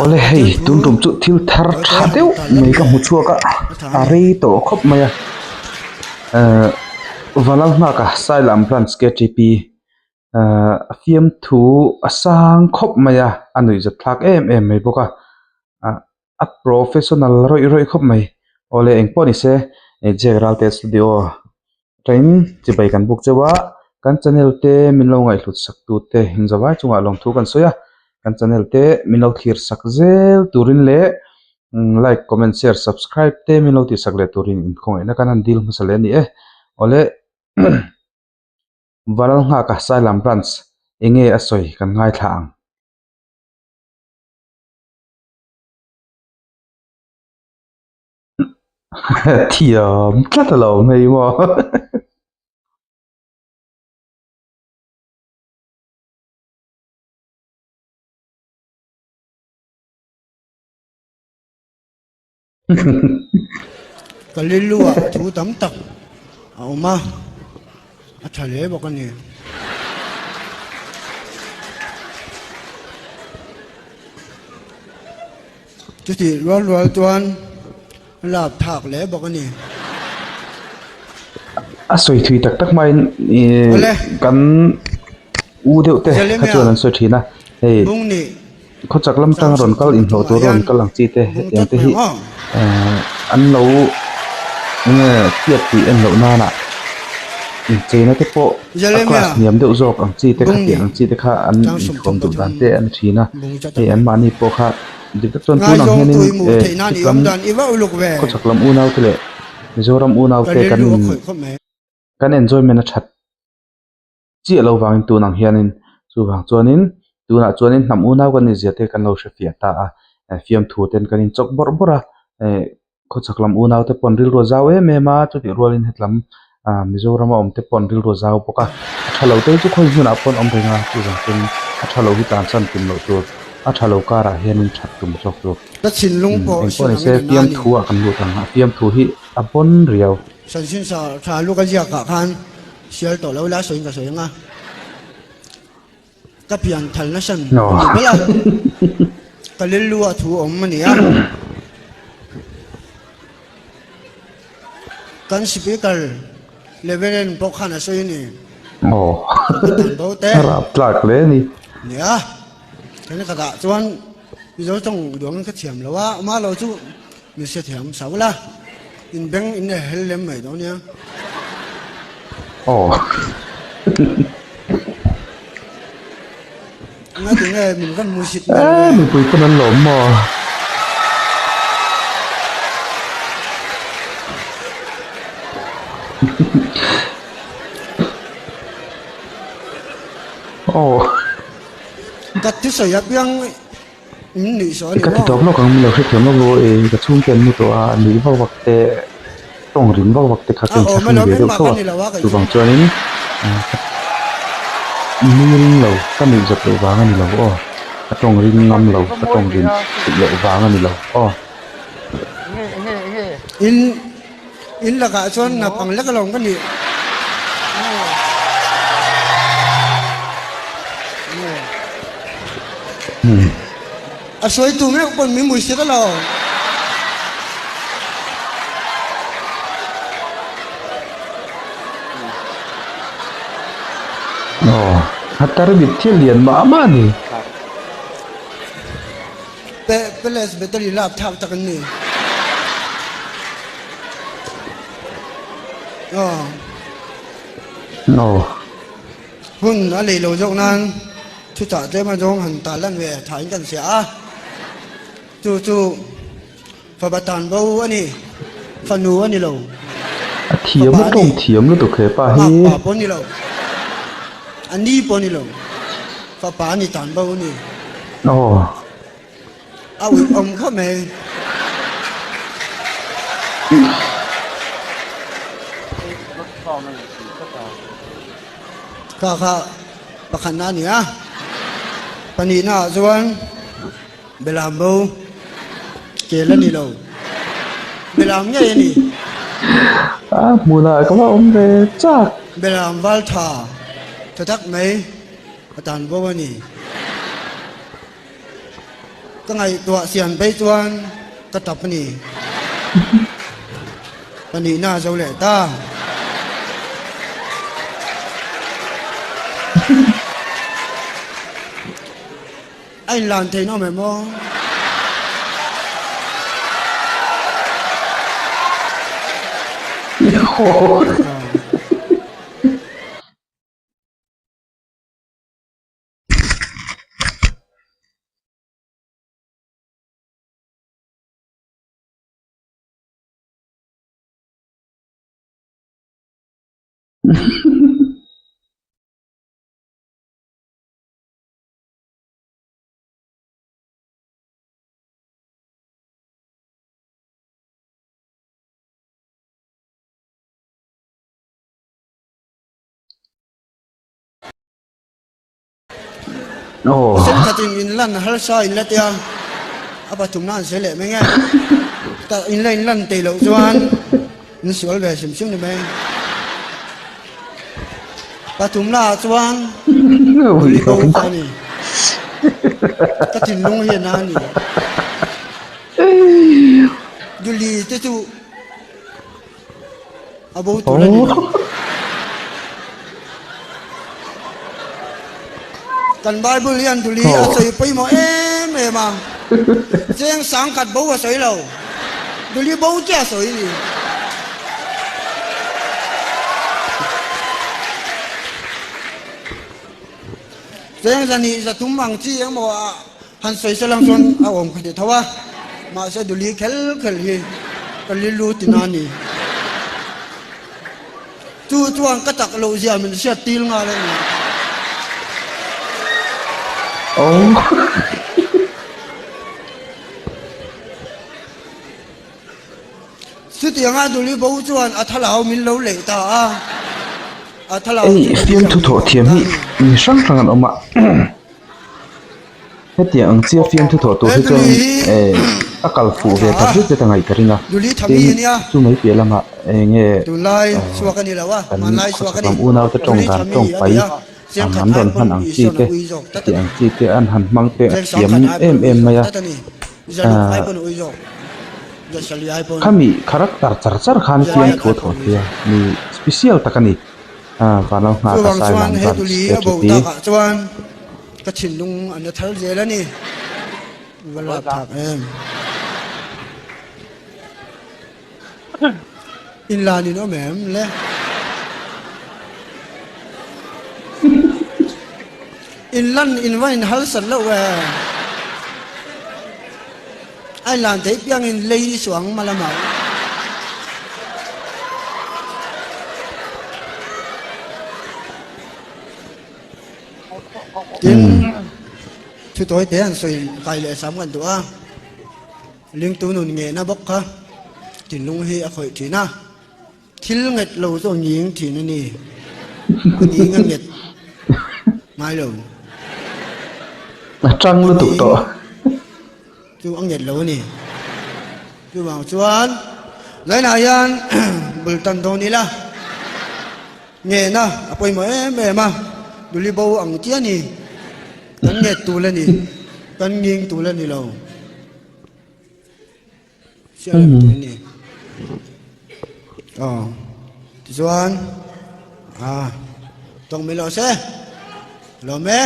Awle hei tun tum chu thil thar tha deuh mai ka hmu chhuak a a rei tawh khawp mai a ehh Vanal nghak a Sailam branch K T P ehh a fiamthu a sang khawp mai a a nuihzat thlak em em mai bawk a ah a professional rawih rawih khawp mai awle engpawh ni se Jack Ralte studio Tleng chibai kan buk chauh a, kan channel te min lo ngaihhlut sak tu te inzawai chungah lawmthu kan sawi a, kan channel te min lo thlir sak zel turin leh like, comment, share, subscribe te min lo tih sak leh turin inkhawngaihna kan han dil hmasa leh a ni e. Awle Vanlalnghaka Sailam Branch enge a sawi kan ngaithla ang. Thiam tlat a lo hmei maw. Ka rilru ah thu tam tak a awm a, a tha hle bawk a ni. Chutih rual rual chuan a lap thak hle bawk a ni. A sawi thui tak tak hmain ih kan u deuh te kha chuan an sawi thin a hei khawchak lam tang rawn kal inhlawh tur rawn kal ang chi te hetiang te hi ehh an lo enge tiat tih en loh nana incheina te pawh a class hniam deuh zawk ang chi te kha tiang ang chi te kha an inthuam duh dan te a ni thin a hei anmahni pawh kha dik tak chuan tunah hianin eh chutlam khawchhak lam unau te leh Mizoram unau te kan in kan enjoyment a that chiah lo vangin tunah hianin chuvang chuanin tunah chuanin hnam unau kan inzia te kan lo hre fiah ta a eh fiamthu ten kan inchawk bawrh bawrh a eh khawchhak lam unau te pawh an rilru a zau em em a chutih rualin hetlam ah Mizoram a awm te pawh an rilru a zau bawk a a tha lo te chu khawi hmunah pawh an awm reng a chuvang chuanin a tha lo hi tlansan tum loh tur a tha lo karah hianin that tum zawk tur engpawh ni se fiamthu ah kan lut ang a fiamthu hi a pawn riau. Sanchin tha luka ziakah khan sial tawh lo ila sawiin ka sawi ang a, ka pian thal nasa ni ber a, ka rilru a thu awm a ni a. Kan speaker Reverend pawh khan a sawi a ni. Ka tan bo te. Raptlak hle a ni. Nia, kan khatah chuan Mizo tawng duangin ka thiam lo a, amah lo chu Min hre thiam sau la, in beng in e hel lem mai dawn nia. Aw. Nga ti nge min rawn mu sit nal ve. Eh, mipui pawn an lawm maw? Aw. Ka thusawi apiang Ka ti tawp lawk ang min lo hrethiam lawk lo e ka chhungte an mu tawh a nuih vak vak te tawng rim vak vak te kha ka inthlahrung ve deuh tho a chuvang chuanin nui ring lo ka nuih zat loh vang a ni lo aw ka tawng ring ngam lo ka tawng rim theih loh vang a ni lo aw. In lakah chuan nap ang lek alawm ka nih. A sawitu meuh pawn min mui sek alo. Aw, a tarmit thil lian mah mah a ni. Pe palace battery lak thlak tak an ni. Aw. Aw. Hun a lei lo zawk nan thuchah tlem a zawng han tah lan ve thain kan hria a. Chu chu fapa tan bo a ni, fanu a ni lo. A thiam a tawng thiam lutuk he pa hi. Makpa pawh a ni lo, a ni pawh a ni lo, fapa a ni tan bo a ni. Aw. A uih awm khawp mai. Kha kha pakhatna a ni a, pahnihna ah chuan Belam bo kel a ni lo, Belam ngei a ni. A hmunah ka va awm ve chak. Belam val tha tha tak mai a tan bo a ni. Ka ngaihtuah siam phei chuan ka tap a ni. Ka nihna a zo leh ta. A inlan theihna awm em aw? Thenkhatin in lan harsa in la tia a pathumna an sawi leh mai nge. Tah in la in lan tei loh chuan in sual ve hrim hrim ni mai. Pathumna ah chuan tui bo kha a ni. Ka thinlung hi a na a ni. Duli te chu A bo tur a ni lo. Kan Bible hian duli a sawi pawimawh em em a, cheng sangkhat bo a sawi lo, duli bo chiah a sawi ni. Cheng zahnih zathum ang chi engmaw a han sawi salang chuan a awm kha ti tho a, mahse duli khel khel hi ka lilu tina a ni. Chu chuan ka chak loh zia min hriat tir nghal a ni. Chutianga duli bo chuan a thalau min lo leh ta a, a thalau Hei chu ka fiamthu ti thawh thiam hi mi hrang hrang an awm a. Hetiang ang chiah fiamthu thawh tur hi chuan eh a kal fuh ve tak zet zet a ngaih ka ring a, tin chu mai piah lamah eng nge kan khawchhak lam unaute tawng dan tawng pai ang an rawn hman ang chi te tih ang chi te an han hmang te a thiam em em mai a, ah khami character char char khan fiamthu a thawh thei a, mi special tak a ni. Ah vanlo nghak a Chuvang sai chuan lam he chuan tuli a bo security. takah chuan ka thinlung a na thar zel a ni. Va lap thak em. Inlan in awm em le? Inlan in va in harsat loh e. A inlan theih piangin lei i suang hma lamah. Tin, thu tawi te an sawi kai leh sam kan duh a, lingtu nun ngehna bawk kha thinlung hi a khawih thin a, thil nget lo chu a nging thin a ni, a nging a nget ngai lo. A tang lutuk tawh. Chu a nget lo a ni. Chuvang chuan Lainah hian bul tan dawn ila ngehna a pawimawh em em a, Duli bo ang chiah a ni. Kan nget tul a ni, kan nging tul a ni lo. Siam rem tur a ni. Aw, tichuan ah tawng mai lo se, lawm e.